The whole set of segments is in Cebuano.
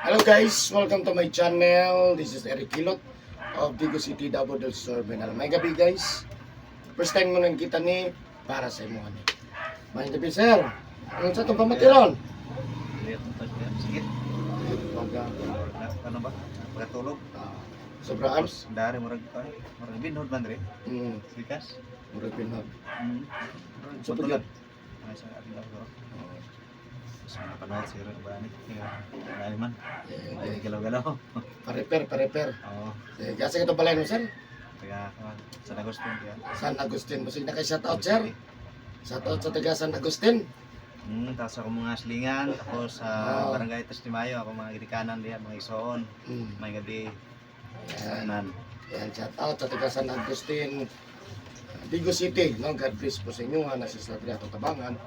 Hello guys, welcome to my channel. This is Eric Hilot of Digos City, Davao del Sur, Mindanao. May gabi, guys. First time mo nang kita ni para sa imo ni. May gabi, sir. Anong sa itong pamatiron? Sige. Pagka, Ano ba? Pagkatulog. Sobraan. Dari murag ay, murag binhod man dre. Sikas. Murag pinag. So So, pag Ay sa ating daw. Sa mga panood siguro ba ni? Dali man. Ay galaw-galaw. Pareper, pareper. Oo. Sige, kasi ito balay mo, sir. Taga San Agustin kaya. San Agustin. Basig na kay shout out, sir. Shout out sa taga San Agustin. Tapos ako mga silingan, tapos sa Barangay Tres de Mayo, ako mga gidikanan diha, mga isoon, may gabi. Yan. Tanan. Yan, shout out sa taga San Agustin, Digos City. No? God bless po sa inyo nga nasa sa atong tabangan.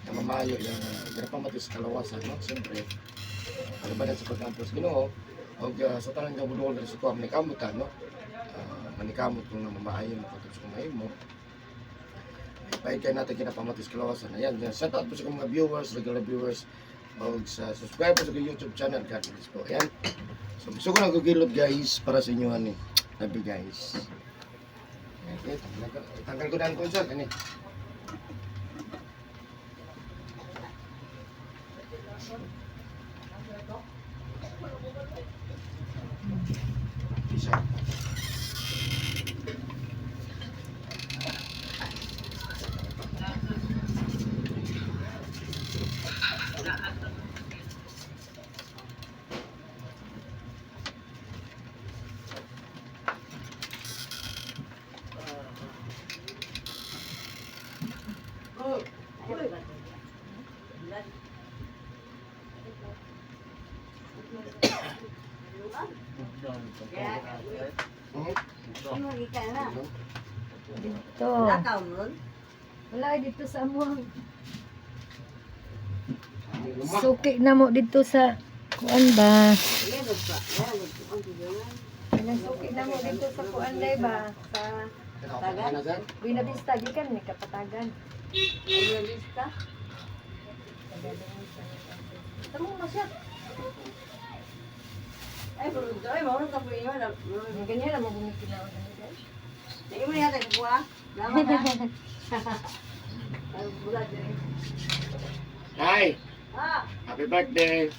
Na mamayo yung pamatis kalawasan. No? Siyempre, ano ba na sa pagkampos Ginoo? O sa tanang gabudol na sa kuha manikamutan, no? Manikamot kung namamaayo mo katong sa kumain mo. Pahit kayo natin kinapamatis kalawasan. Ayan, yan. Shout out po sa mga viewers, regular viewers, o sa subscribers sa YouTube channel. God bless po. Ayan. So, gusto ko lang gugilot, guys, para sa inyo ani. Tabi, guys. Okay, tanggal ko na ang konsol. Ani. Isa. Dito. Wala dito sa among suki na mo dito sa kuan ba? Kanang suki na mo dito sa kuan day ba? Sa Tagan? Buena Vista gikan ni Kapatagan. Buena Vista. Tamo mo siya. Ganyan lang mo gumikilaw na guys. Hi! Happy birthday!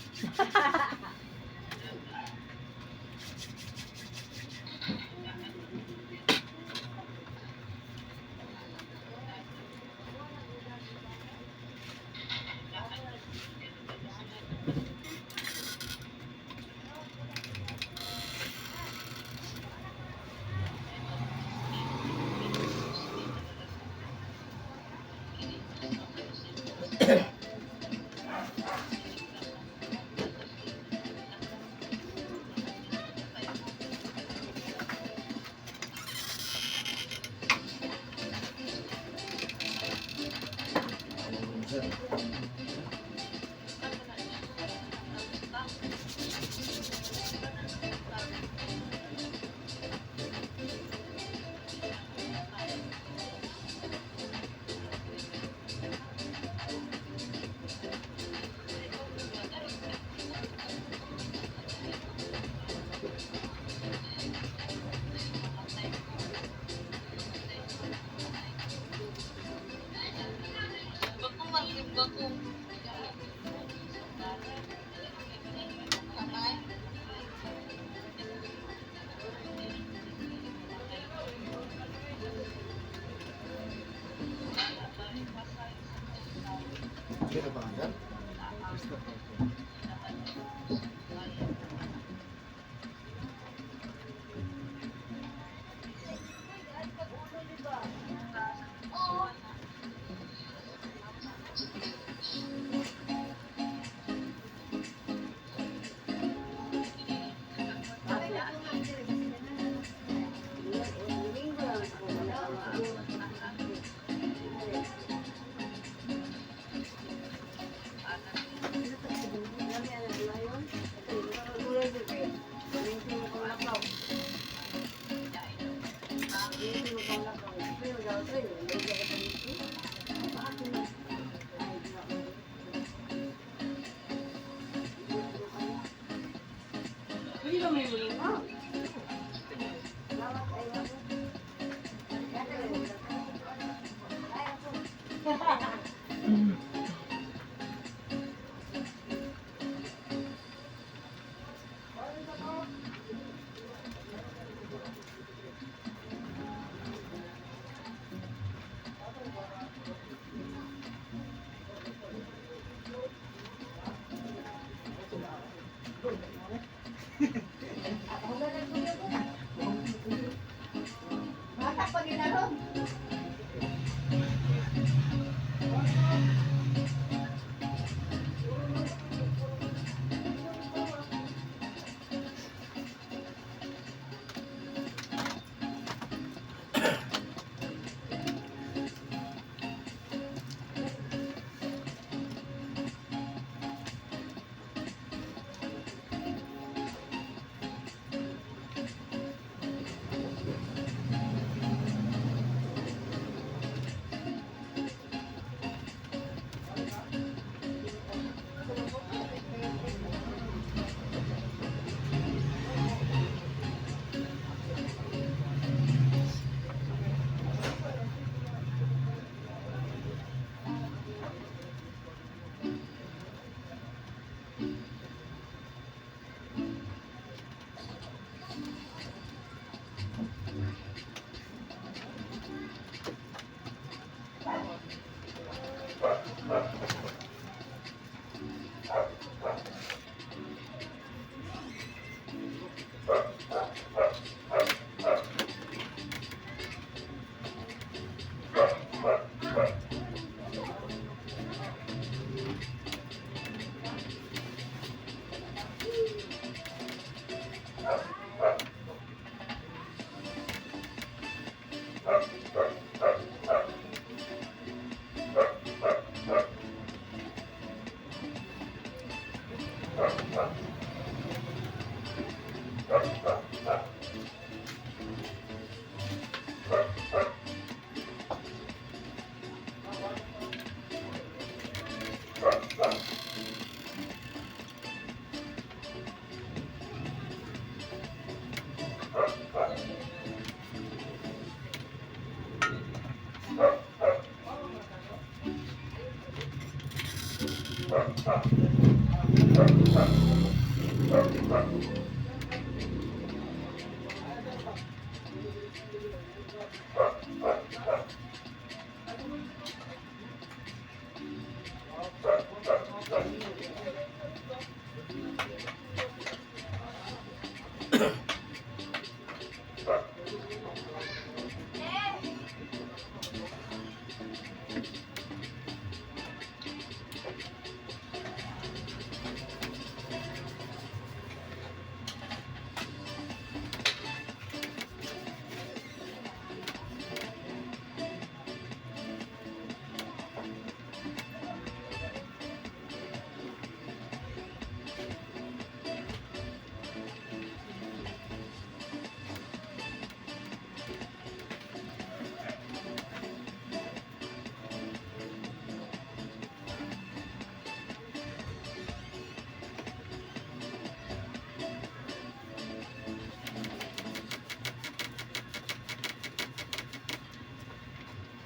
Bata pa ginaron.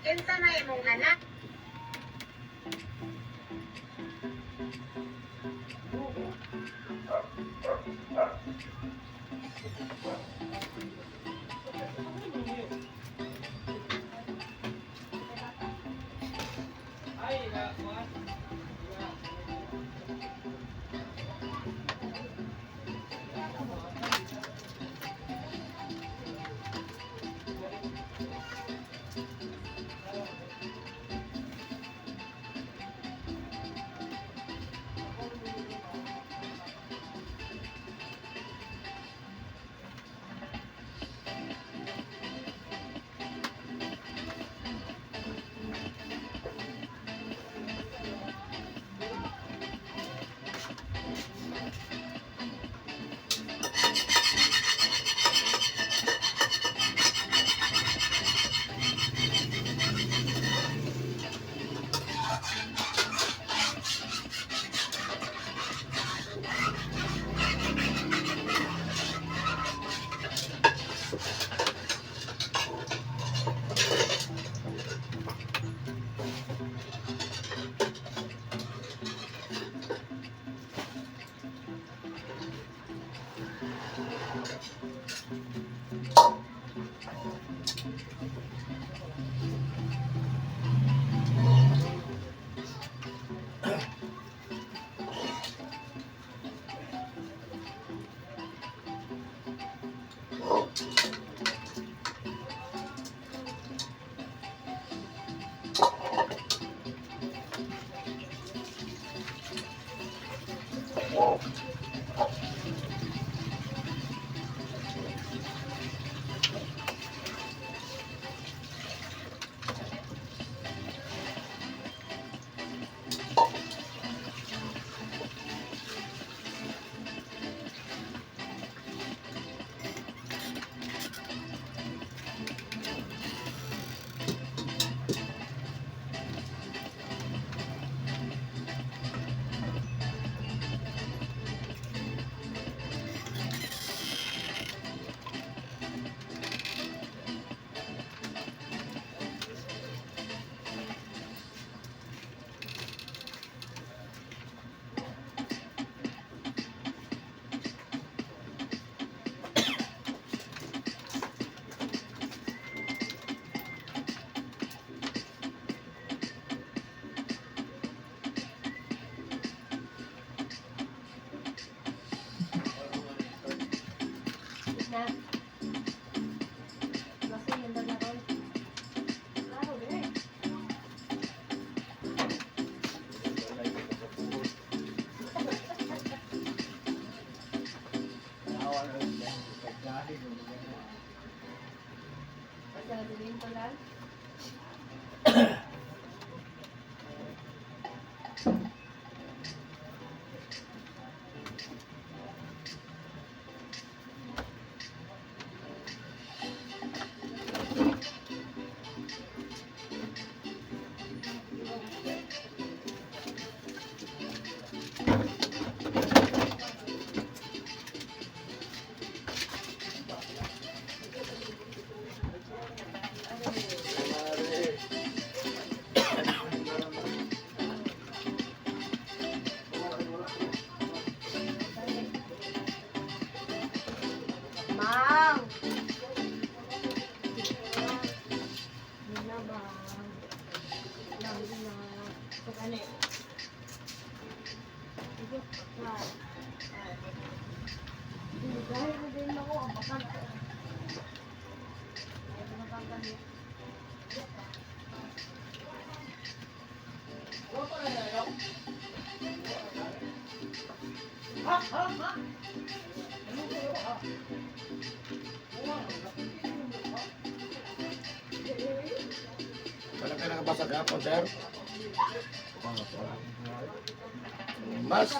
Kinsa na imong anak? Na. Kasi yun na ron. Klaro, eh. Basta nabilin ko lang. Mang! Yun na, Mang. Lang, yun na. Pag ano eh. Sige, pa. Dahil mo din ako, ang bakal ko. Ay, mabangga niya. Wala ka nakabasa gapon, sir? Mas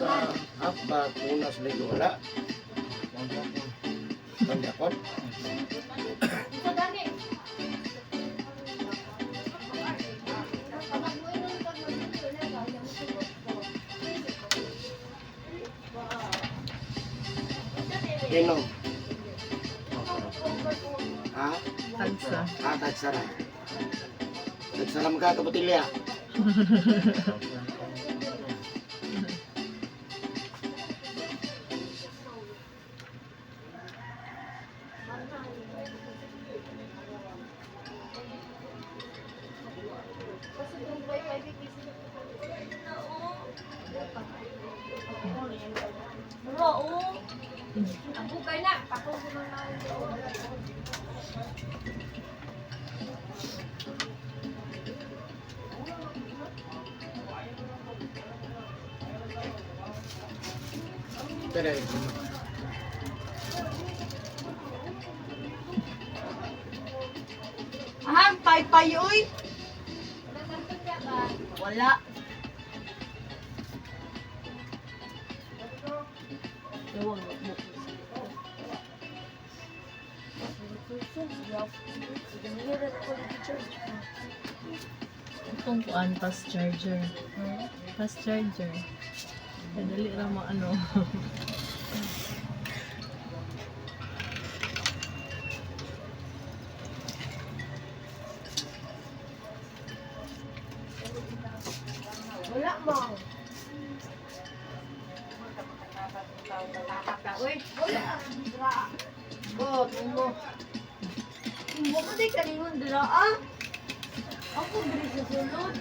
half ba punas ligo wala? Pangyakon? Isa gani. Kapag mo inom ka, magluto na ka, ayaw mo sugot. Inom. Ha? Tagsa. Ah, tagsara. Tagsara mo ka, kabutilya. Bro, oh. Ang bukay na. Ako na. Tere. Ahang, pay-pay, uy! Wala. Ewan, notebook. Itong kuan, fast charger. Fast charger. Kadali ra mo ano. Wala mo. Uy, Wala. Dra. Go, tungo. Tungo ko di kaningon dra ah. Ako diri sa sulod.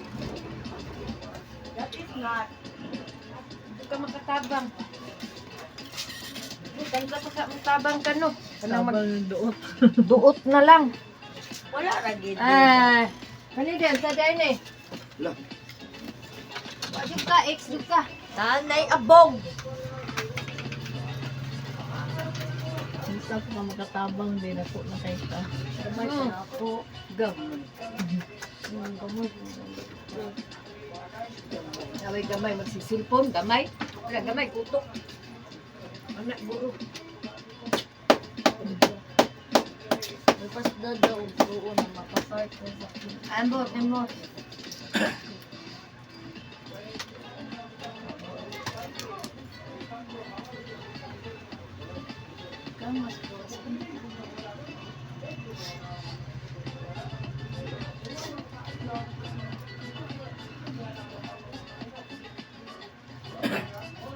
That is not. Hindi ka makatabang. Kan ka pa ka matabang ka no. Kanang mag Sabang ng duot. duot na lang. Wala ra gid. Ah, kani din sa din eh. Lah. Wa jud ka, ex jud ka. Nanay abong. Minsan ko ka makatabang din ako na kay ka. Gamay pa ako. Gamay. Gamay. Away gamay magsisilpon, gamay. Wala gamay kutok. Anak buro. Bukas daw daw oo na mapasart ko sa Ambot, ambot. Kamas po.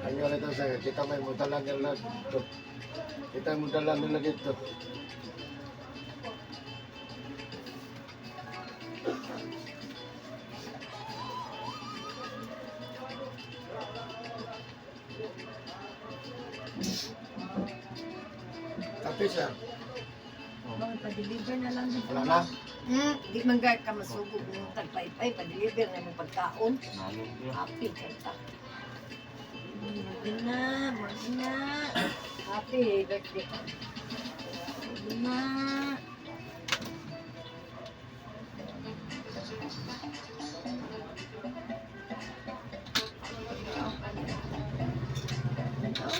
Ang ulit sa kita may mudala nila dito. Kita mudala nila dito. Kape siya. Pa-deliver na lang dito. Wala na. Di man gay ka masugod ng tagpaypay, pa-deliver na imong pagkaon. Happy kay ta. Murag na, murag na. Happy birthday. Murag na.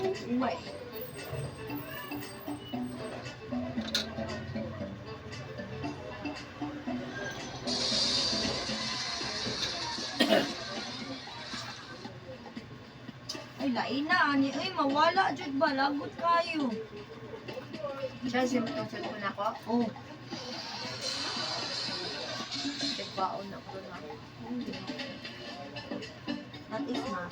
Oh, my. Ay lain na ani ay mawala jud ba lagot kayo. Siya siya mo tong cellphone ako. Oh, Nagbaon na ko na. that is na.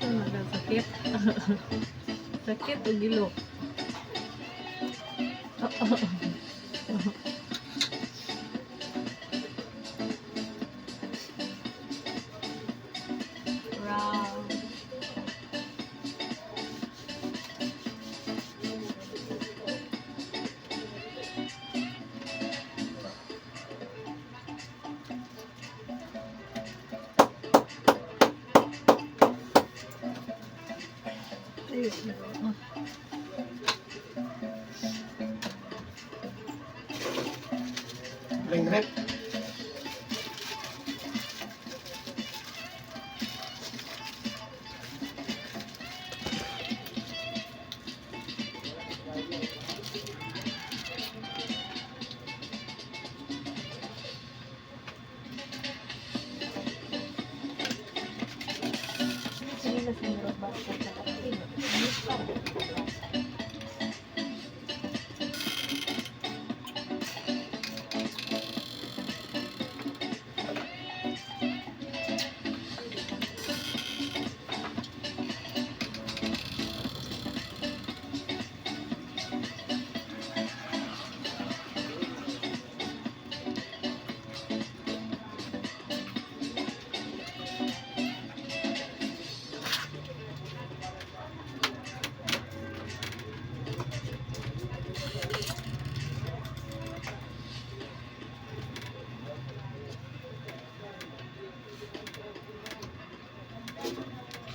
Ito sakit. Sakit o gilok. Round. Ring rep. Sige na sa meron ba sa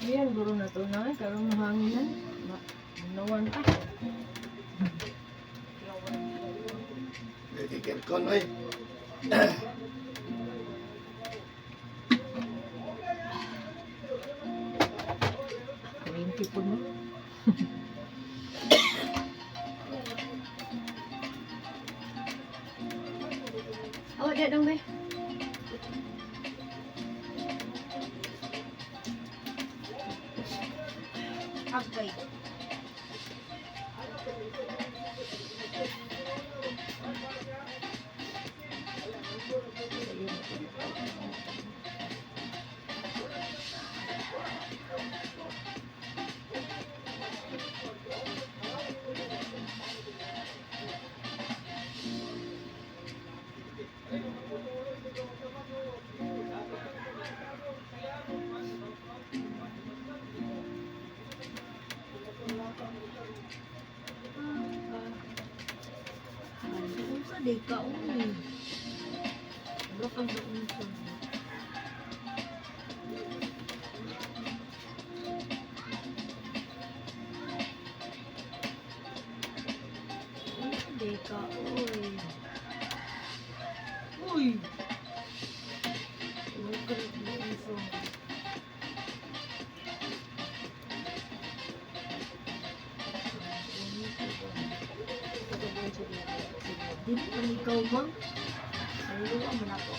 Diyan, guro na to na. Karong mahanginan. Nawan pa. Aircon, oy. Kurinti po no. Oh, di dong be. Agay. di ka uy. Bro kang doon. Una di ka uy. Uy. Bro kang doon. Dili man ikaw, ma'am. Ang man ako.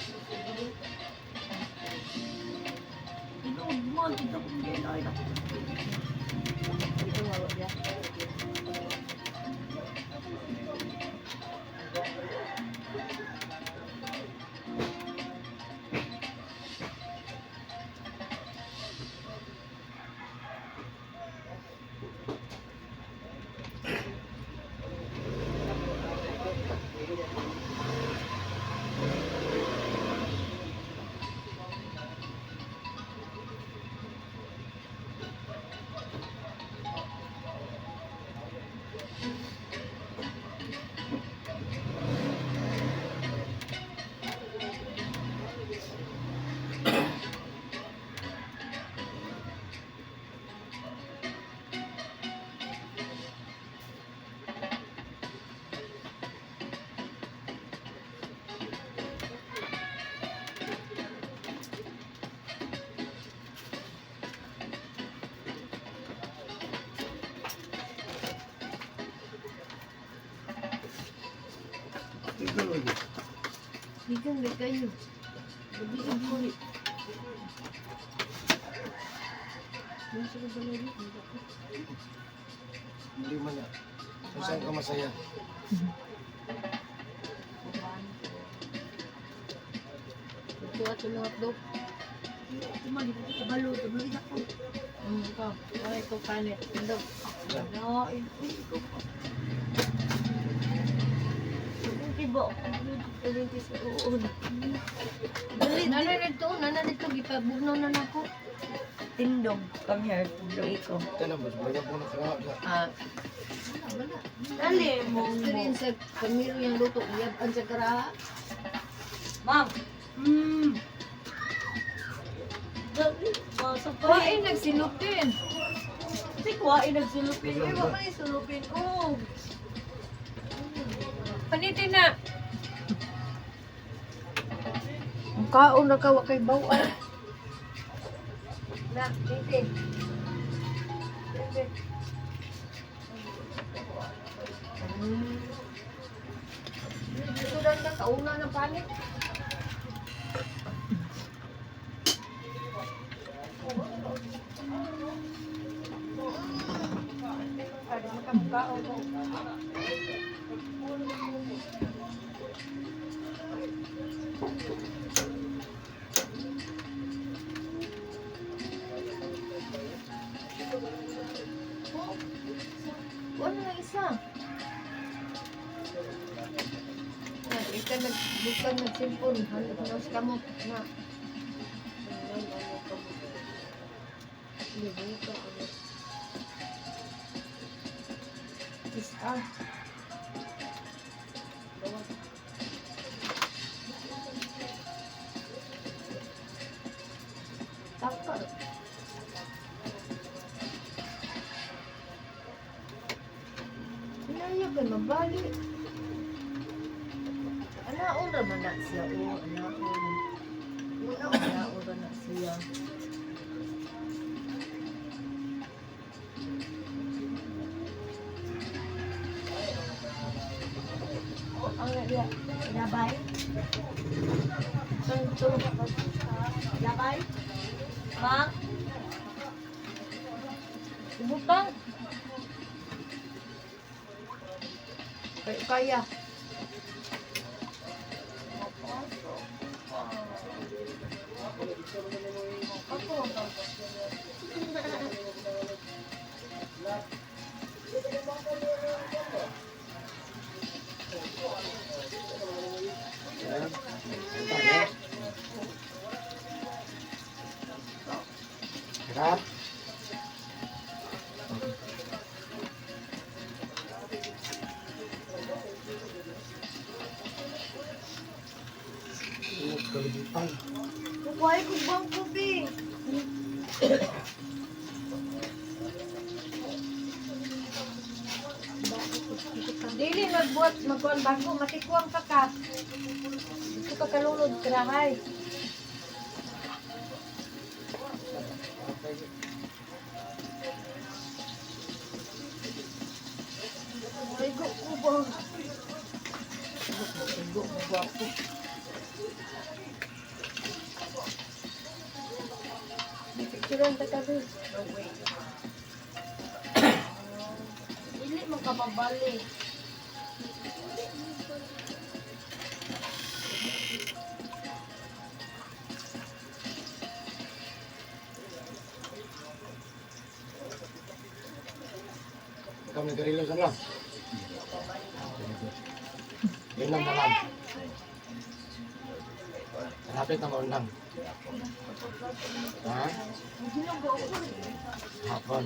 Tinuod mo, dito kong gano'n. Ito nga niya. Tignan mo yun. Bigang na kayo. Gabi ang huli. Hindi man na. Kung saan ka masaya. Ito at yung hotdog. Kabalo, tuloy ako. Ikaw. Ay, ikaw panit. Hotdog. Ano, ikaw pa. Hindi ba ako nagpalinti sa uon? Dali, Nana nito, nana nito, gipabugnaw na nako. Tindog, come here, tindog iko. Ito na, mas bagay po na karap na. Ah, Wala. Dali mo. Experience sa pamiro yung luto, iyab-an sa karaha. Ma'am, Dali, masa pa. Wain nagsilupin. Kasi kuwain nagsulupin. Uy, wag mo yung sulupin. Oh. Panitin na. Ang kaon na kawa kay bawal. Na, titi. Titi. Dito lang na kauna ng panit. Wala na isa. Na, ika nag bukan nagsimpon, halos kamot na. Isa. Taka. Inaya ka mabali. Anaon ra man na siya o anaon. Anaon ra na siya. Labay. Labay. Ma'am. Ibutang. Kaya kaya. Ayan. Ayan. Sarap. Kalibutan. Kukuhay ko bangko, be. Dili magbuhat magkuan bangko matikuang ka ka. Gusto ka kalunod krahay. Igo ko ba? Igo mo gwapo. Picturean ta ka be. No way. Dili man ka mabalik. Ikaw nagkarilo sa lang. Yun lang tanan. Malapit na maundang. Ha? Hapon.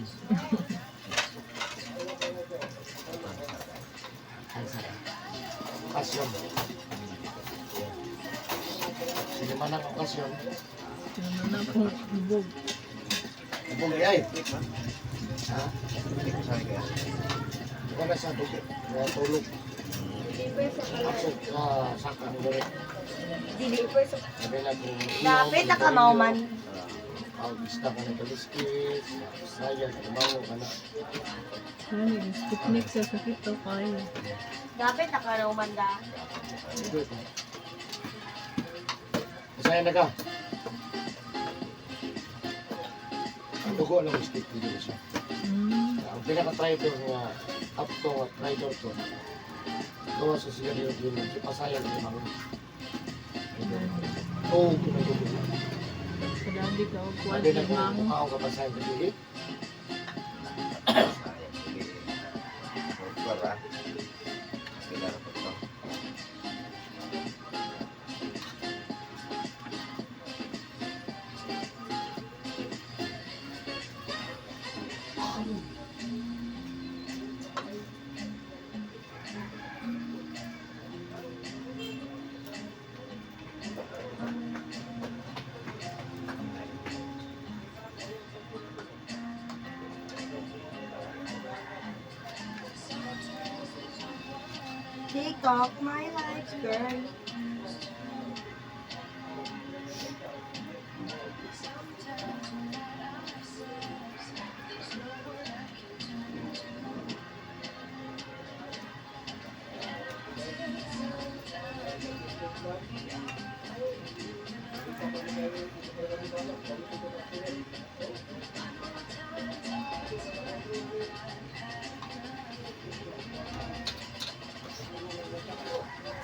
Okasyon. Sige man ang okasyon. Ano na akong ibog. Ubong ay. Ha? Ikaw na sa tubig. Kaya tulog. Aksok sa saka ng dere. Dili pa sa Sabi na kung Dapat na ka mauman. Ang isda ka ng kaliskis, sayang, kalimango ka na. Ano, picnic sa sakit to kayo. Dapat na ka mauman da. Ito ito. Masaya na ka. Ang dugo lang stick dito siya. Ang pinaka-traitor nga, up to nga traitor to, gawa sa sigarilyo din, pasaya ng limango. Oo, kinatubo. Kadabi ka og kuan Sabi na kung limang. mukha ka pasaya ng dili, Take off my life, girl.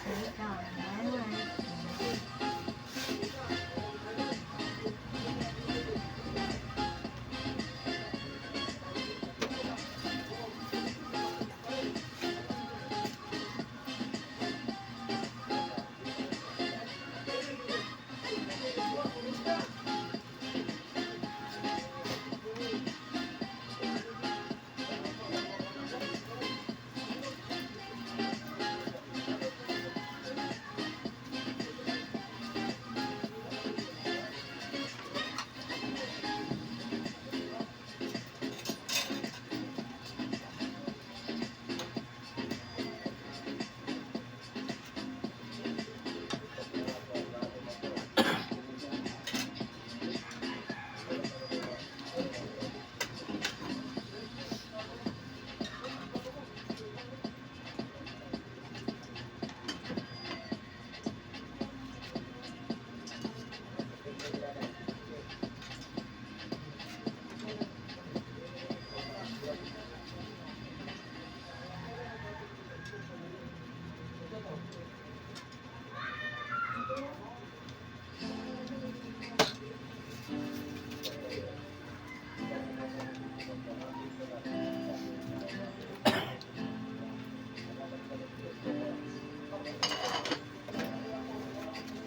Take off my life.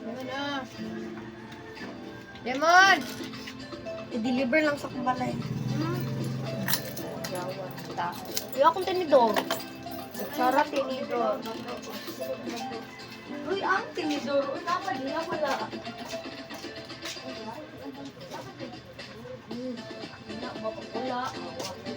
Lemon ah. Lemon! I-deliver lang sa kumbalay. Iyo akong tinidor. Kutsara tinidor. Uy, ang tinidor. Uy, dapat diya wala. Wala. Wala.